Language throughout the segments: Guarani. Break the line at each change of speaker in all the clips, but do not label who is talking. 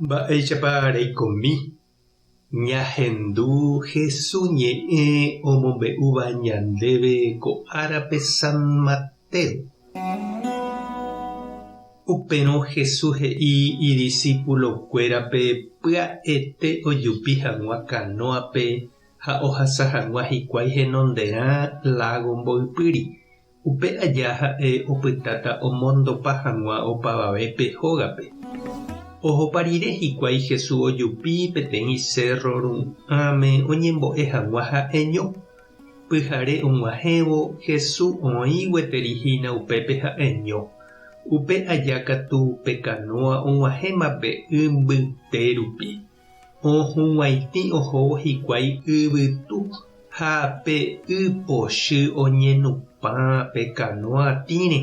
Mba'éichapa reikomi ñahendu Hesu ñe'ẽ omombe'úva ñandéve ko árape San Mateo? Upérõ Hesu he'i idisípulokuérape pya'ete ojupi hag̃ua kanóape ha ohasa hag̃ua hikuái henonderã lágo mboypýri. Upe aja ha'e opytáta omondopa hag̃ua opavavépe hógape. Ohopa rire hikuái Jesús ojupi peteĩ sérro ru'ãme oñembo'e hag̃ua ha'eño. Pyhare og̃uahẽvo, Jesús oĩ gueteri hína upépe ha'eño. Upe aja katu pe kanóa og̃uahẽma pe y mbyte rupi. Ohug̃uaitĩ ohóvo hikuái yvytu ha pe y pochy oñenupã pe kanóa tĩre.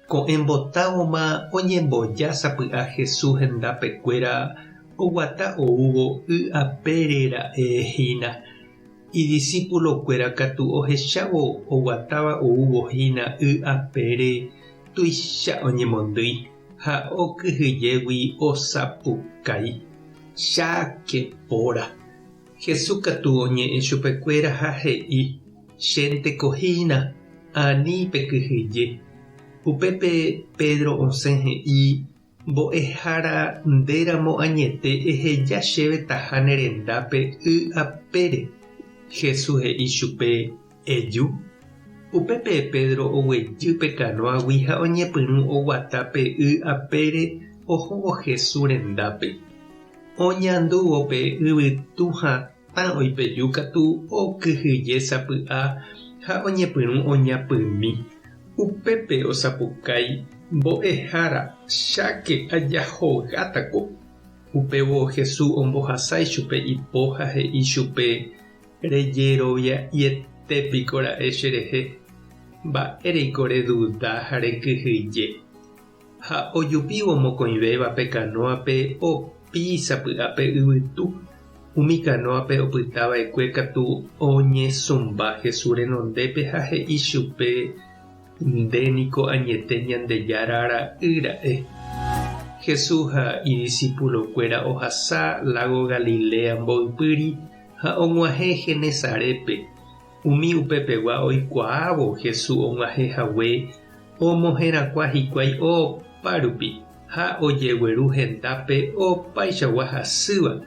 Ko'ẽmbotávoma oñemboja sapy'a Jesús hendapekuéra oguata oúvo y apére ra'e hína. Idisípulokuéra katu ohechávo oguatáva oúvo hína y apére tuicha oñemondýi. Ha okyhyjégui osapukái, Cháke póra! Jesús katu oñe'ẽ chupekuéra ha he'i, Chénteko hína, ani pekyhyje. Upépe Pedro osẽ he'i, Mbo'ehára, ndéramo añete eheja chéve taha ne rendápe y apére. Jesús he'i chupe, Eju. Upépe Pedro oguejy pe kanóagui ha oñepyrũ oguata pe y apére ohóvo Jesús rendápe. Oñandúvo pe yvytu hatã oipeju katu okyhyje sapy'a ha oñepyrũ oñapymi. Upépe osapukái, Mbo'ehára, cháke ajahogátako! Upévo Jesús ombohasa ichupe ipo ha he'i chupe, Rejerovia'iete piko ra'e cherehe, mba'éreiko reduda ha rekyhyje? Ha ojupívo mokõivéva pe kanóape opi sapy'a pe yvytu, umi kanóape opyta va'ekue katu oñesũmba Jesús renondépe ha he'i chupe, Nde niko añete Ñandejára ra'y ra'e. Jesús ha idisipulokuéra ohasa lágo Galilea mboypýri Ha og̃uahẽ Genesarépe, umi upepegua oikuaávo Jesús og̃uahẽ hague, omoherakuã hikuái opa rupi ha ojegueru hendápe opaichagua hasýva.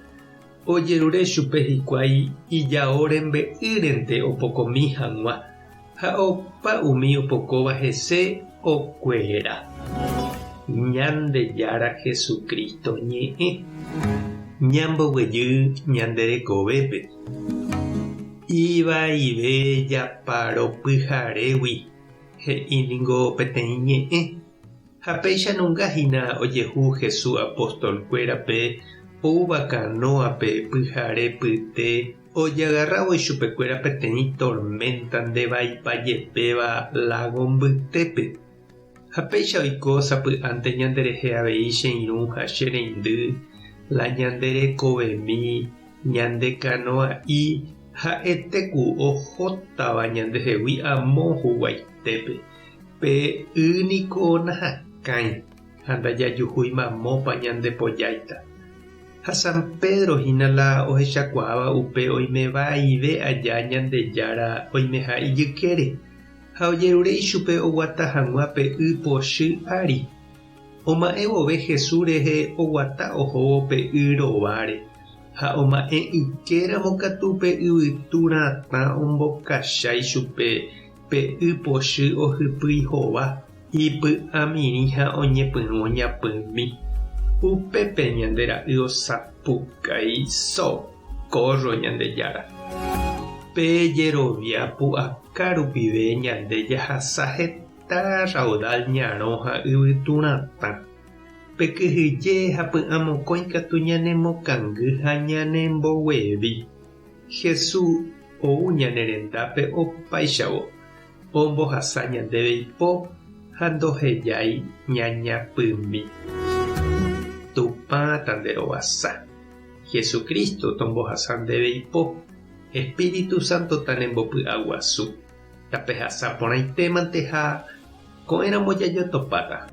Ojerure chupe hikuái ijao rembe'ýrente opokomi hag̃ua, ha opa umi opokóva hese okuera. Ñandejára Jesucristo ñe'ẽ. Ñamboguejy ñande rekovépe. Ivaive japaro pyharégui, he'i ningo peteĩ ñe'ẽ. Ha péicha nunga hína ojehu Jesús apóstol-kuérape oúva kanóape pyhare pyte ojagarrávo ichupekuéra peteĩ torménta ndevaipa jepéva lágo mbytépe. Ha péicha oiko sapy'ánte ñanderehe avei che irũ ha che reindy, la ñande rekovemi, ñande kanoa'i ha'ete ku ohótava ñandehegui amo huguaitépe. Pe y niko nahakãi ha ndajajuhúi mamópa ñande pojáita. Ha San Pedro hína la ohechakuaáva upe oime vaive aja Ñandejára oimeha ijykére. Ha ojerure ichupe oguata hag̃ua pe y pochy ári. Oma'ẽ vove Jesús rehe oguata ohóvo pe y rováre, ha oma'ẽ ykéramo katu pe yvytu ratã ombokacha ichupe pe y pochy ohypýi hova, ipy'amirĩ ha oñepyrũ oñapymi. Upépe ñande ra'y osapukái, Socorro, Ñandejára! Pe jerovia pu'aka rupive ñande jahasa heta raudal ñarõ ha yvytu ratã. Pe kyhyje ha py'amokõi katu ñanemokangy ha ñanemboguevi. Jesús ou ñane rendápe opáichavo, ombohasa ñandéve ipo ha ndohejái ñañapymi. Tupã tanderovasa. Jesucristo tombohasa ndéve ipo, Espíritu Santo tanembopy'aguasu. Tapehasa porãitémante ha ko'ẽramo jajotopáta.